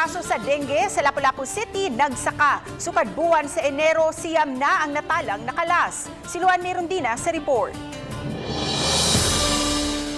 Kaso sa dengue sa Lapu-Lapu City nagsaka. Sukad buwan sa Enero, 9 na ang natalang nakalas. Si Luan Mirondina sa report.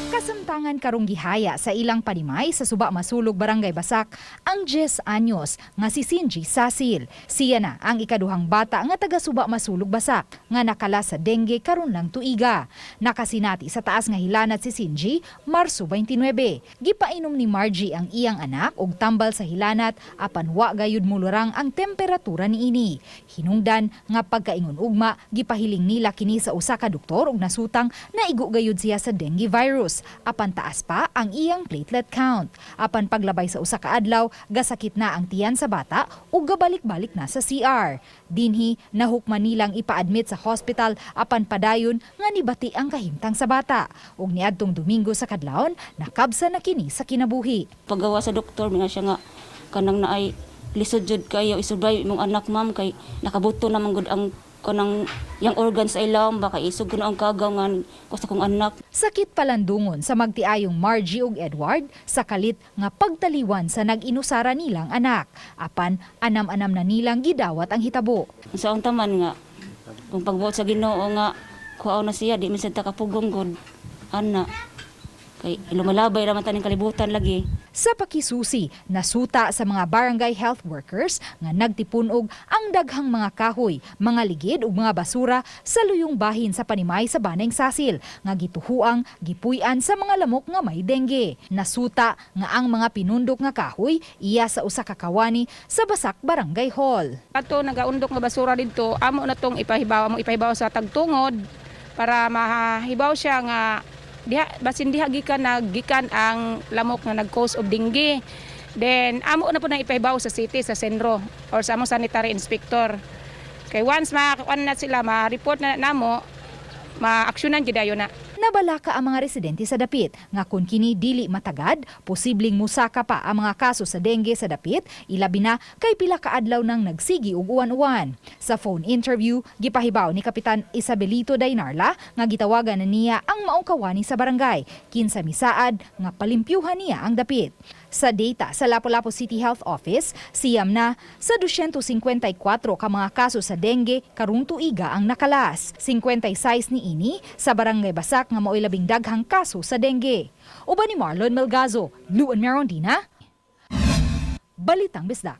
Kasamtangan karong gihaya sa ilang panimay sa Suba Masulog, Barangay Basak ang 10 anyos nga si Sinji Sasil. Siya na ang ikaduhang bata nga taga Suba Masulog, Basak nga nakalas sa dengue karon lang tuiga. Nakasinati sa taas nga hilanat si Sinji Marso 29. Gipainom ni Margie ang iyang anak og tambal sa hilanat apan wa gayud mulurang ang temperatura niini. Hinungdan nga pagkaingon ugma, gipahiling nila kini sa usa ka doktor ug nasutang naigo gayud siya sa dengue virus apan taas pa ang iyang platelet count. Apan paglabay sa usa ka adlaw, gasakit na ang tiyan sa bata ug gabalik-balik na sa CR. Dinhi nahukman nilang ipa-admit sa hospital apan padayon nga nibati ang kahimtang sa bata. Ug niadtong Domingo sa kadlawon, nakabsa na kini sa kinabuhi. Paggawa sa doktor, nga siya nga kanang naay lisod jud kayo i-survive imong anak, ma'am, kay nakabuto naman gud ang kanang yang organs sa ilawom ba, kay isog kuno ang kagaw nga ko sa kong anak. Sakit palandungon sa magtiayong Margie ug Edward sa kalit nga pagtaliwan sa nag-inusara nilang anak. Apan anam-anam na nilang gidawat ang hitabo. Sa unta man nga kung pagbuot sa Ginoo nga kuaw na siya, di man sad ta kapugong gud ana, kay lumalabay raman taning kalibutan lagi. Sa pakisusi, nasuta sa mga barangay health workers nga nagtipunog ang daghang mga kahoy, mga ligid ug mga basura sa luyong bahin sa panimay sa Baneng Sasil nga gituhuang gipuy-an sa mga lamok nga may dengue. Nasuta nga ang mga pinundok nga kahoy iya sa usa ka kawani sa Basak Barangay Hall. Ato nagaundok nga basura didto, amo na tong ipahibaw, amo ipahibaw sa tagtungod para mahibaw siya nga diha basin diha gikan naggikan ang lamok nga nag-cause of dengue. Then amo na po na ipahibaw sa city, sa sentro or sa among sanitary inspector. Kay once ma na sila, ma-report na namo, ma-aksyonan gyud dayon na. Nabalaka ang mga residente sa dapit nga kung kini dili matagad, posibleng musaka pa ang mga kaso sa dengue sa dapit, ilabi na kay pila ka adlaw nang nagsigi og uwan-uwan. Sa phone interview, gipahibaw ni Kapitan Isabelito Dainarla nga gitawagan na niya ang maong kawani sa barangay, kinsa misaad nga palimpyuhan niya ang dapit. Sa data sa Lapu-Lapu City Health Office, 9 na sa 254 ka mga kaso sa dengue karong tuiga ang nakalas. 56 ni ini sa Barangay Basak nga mao'y labing daghang kaso sa dengue. Uban ni Marlon Melgazo, Luan Merondina, Balitang Bisdak.